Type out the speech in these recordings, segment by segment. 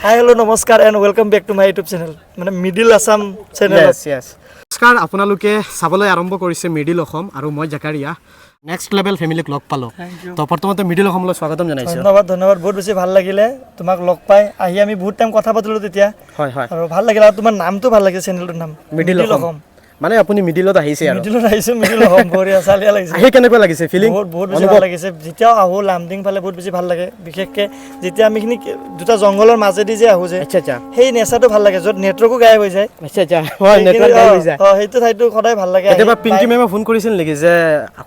হাই, hello', নমস্কাৰ and welcome back to my YouTube channel, মানে middle Assam channel. য়েছ, নমস্কাৰ। আপোনালোকে চাবলৈ আৰম্ভ কৰিছে মিডিল অসম আৰু মই জাকাৰিয়া। নেক্সট লেভেল ফেমিলিক লগ পালোঁ। তো প্ৰথমতে মিডিল অসমলৈ স্বাগতম জনাইছোঁ। ধন্যবাদ, ধন্যবাদ। বহুত বেছি ভাল লাগিলে তোমাক লগ পাই আহি। আমি বহুত টাইম কথা পাতিলোঁ তেতিয়া হয় হয় আৰু ভাল লাগিলে আৰু তোমাৰ নামটো ভাল লাগিছে, চেনেলটোৰ নাম। মিডিল অসম মানে আপুনি মিডিলত আহিছে আৰু। মিডিলত আহিছোঁ, মিডিল অসম, বঢ়িয়া চালিয়া লাগিছে। আহি কেনেকুৱা লাগিছে, ফিলিং? বহুত বহুত বেছি ভাল লাগিছে। যেতিয়াও আহোঁ লামডিং ফালে, বহুত বেছি ভাল লাগে। বিশেষকৈ যেতিয়া আমি খিনি দুটা জংঘলৰ মাজেদি যে আহোঁ যে, আচ্ছা আচ্ছা সেই নেচাৰটো ভাল লাগে, য'ত নেটৱৰ্কো গায়ব হৈ যায়। আচ্ছা আচ্ছা হয়, নেটৱৰ্ক গায়ব হৈ যায়। অ, সেইটো ঠাইতো সদায় ভাল লাগে আহি। কেতিয়াবা পিংকি মেমে ফোন কৰিছিল নেকি যে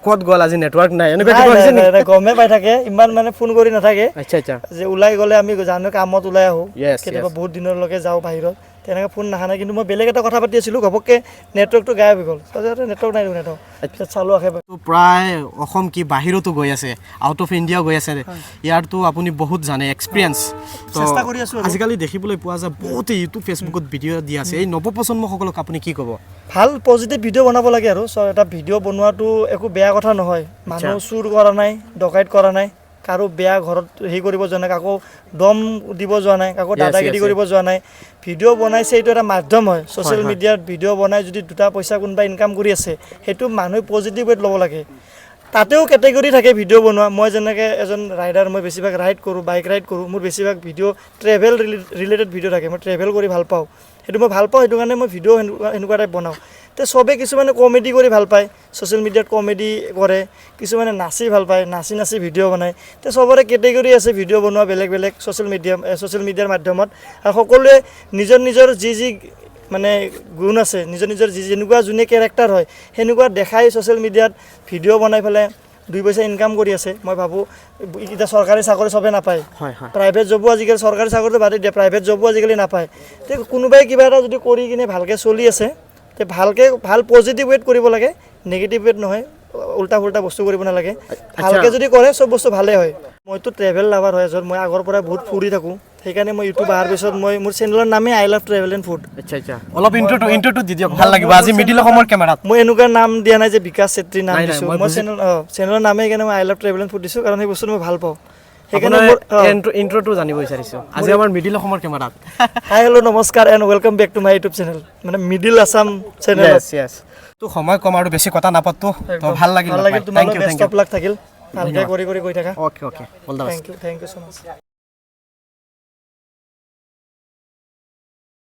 ক'ত গ'ল, আজি নেটৱৰ্ক নাই, এনেকুৱা নাই, কিবা নাই, হৈছে নাই, নেকি? নাই, গমেই পাই থাকে। ইমান মানে ফোন কৰি নাথাকে। আচ্ছা আচ্ছা যে ওলাই গ'লে আমি জানো, কামত ওলাই আহোঁ। কেতিয়াবা বহুত দিনলৈকে যাওঁ বাহিৰত, তেনেকৈ ফোন নাহা নাই। কিন্তু মই বেলেগ এটা কথা পাতি আছিলোঁ, ঘপককৈ নেটৱৰ্কটো গায়ব হৈ গ'ল। তাৰপিছত নেটৱৰ্ক নাই দেখোন নেটৱৰ্ক, পিছত চালোঁ আশে। তো প্ৰায় অসম কি, বাহিৰতো গৈ আছে, আউট অফ ইণ্ডিয়াও গৈ আছে। ইয়াৰতো আপুনি বহুত জানে, এক্সপিৰিয়েঞ্চ। চেষ্টা কৰি আছোঁ আৰু। আজিকালি দেখিবলৈ পোৱা যায়, বহুতে ইউটিউব, ফেচবুকত ভিডিঅ' দি আছে। এই নৱপ্ৰজন্মসকলক আপুনি কি ক'ব? ভাল পজিটিভ ভিডিঅ' বনাব লাগে আৰু এটা ভিডিঅ' বনোৱাটো একো বেয়া কথা নহয়। মানুহ চুৰ কৰা নাই, ডকাইত কৰা নাই, কাৰো বেয়া ঘৰত হেৰি কৰিব যোৱা নাই, কাকো দম দিব যোৱা নাই, কাকো দাদাগিৰি কৰিব যোৱা নাই। ভিডিঅ' বনাইছে, এইটো এটা মাধ্যম হয়। ছ'চিয়েল মিডিয়াত ভিডিঅ' বনাই যদি দুটা পইচা কোনোবাই ইনকাম কৰি আছে, সেইটো মানুহে পজিটিভ ৱেত ল'ব লাগে। তাতেও কেটেগৰী থাকে ভিডিঅ' বনোৱা। মই যেনেকৈ এজন ৰাইডাৰ, মই বেছিভাগ ৰাইড কৰোঁ, বাইক ৰাইড কৰোঁ। মোৰ বেছিভাগ ভিডিঅ' ট্ৰেভেল ৰিলেটেড ভিডিঅ' থাকে। মই ট্ৰেভেল কৰি ভাল পাওঁ, সেইটো মই ভাল পাওঁ, সেইটো কাৰণে মই ভিডিঅ' সেনেকুৱা টাইপ বনাওঁ। তে চবেই, কিছুমানে কমেডি কৰি ভাল পায়, ছ'চিয়েল মিডিয়াত কমেডি কৰে। কিছুমানে নাচি ভাল পায়, নাচি নাচি ভিডিঅ' বনায়। তে চবৰে কেটেগৰী আছে ভিডিঅ' বনোৱা বেলেগ বেলেগ ছ'চিয়েল মিডিয়াৰ মাধ্যমত। আৰু সকলোৱে নিজৰ নিজৰ যি যি মানে গুণ আছে, নিজৰ নিজৰ যি যেনেকুৱা যোনে কেৰেক্টাৰ হয়, সেনেকুৱা দেখাই ছ'চিয়েল মিডিয়াত ভিডিঅ' বনাই পেলাই দুই পইচা ইনকাম কৰি আছে। মই ভাবোঁ, এতিয়া চৰকাৰী চাকৰি চবে নাপায়। হয় হয় প্ৰাইভেট জবো আজিকালি, চৰকাৰী চাকৰিটো বাদেই দিয়ে, প্ৰাইভেট জবো আজিকালি নাপায়। তে কোনোবাই কিবা এটা যদি কৰি কিনে ভালকৈ চলি আছে, তে ভালকৈ ভাল পজিটিভ ৱেত কৰিব লাগে, নিগেটিভ ৱেত নহয়। উল্টা পুল্টা বস্তু কৰিব নালাগে। ভালকৈ যদি কৰে, চব বস্তু ভালেই হয়। মইতো ট্ৰেভেল লাভাৰ হয় এজন। মই আগৰ পৰাই বহুত ফুৰি থাকোঁ। সেইকাৰণে মই ইউটিউব অহাৰ পিছত মই মোৰ চেনেলৰ নামেই I love travel and food. আচ্ছা আচ্ছা অলপ ইণ্ট্ৰটো দি দিয়ক, ভাল লাগিব আজি মিডিল অসমৰ কেমেৰাত। মই এনেকুৱা নাম দিয়া নাই যে বিকাশ চেত্ৰী নাম নাই, নাই, দিছোঁ। মই মই চেনেলৰ নামেই সেইকাৰণে মই I love travel and food দিছোঁ, কাৰণ সেই বস্তুটো মই ভাল পাওঁ। সেইকাৰণে আপোনাৰ মোৰ ইণ্ট্ৰটো জানিব বিচাৰিছোঁ আজি আমাৰ মিডিল অসমৰ কেমেৰাত। হাই, হেল্ল', নমস্কাৰ and welcome back to my YouTube channel, মানে মিডিল আছাম চেনেল। য়েছ, তো সময় কম আৰু বেছি কথা নাপাতো। তো ভাল লাগিল। ভাল লাগিল। Thank তোমালোক U, best thank U. Of luck থাকিল। ভালকৈ কৰি কৰি গৈ থাকা। Okay, all the best. Thank you, thank you so much.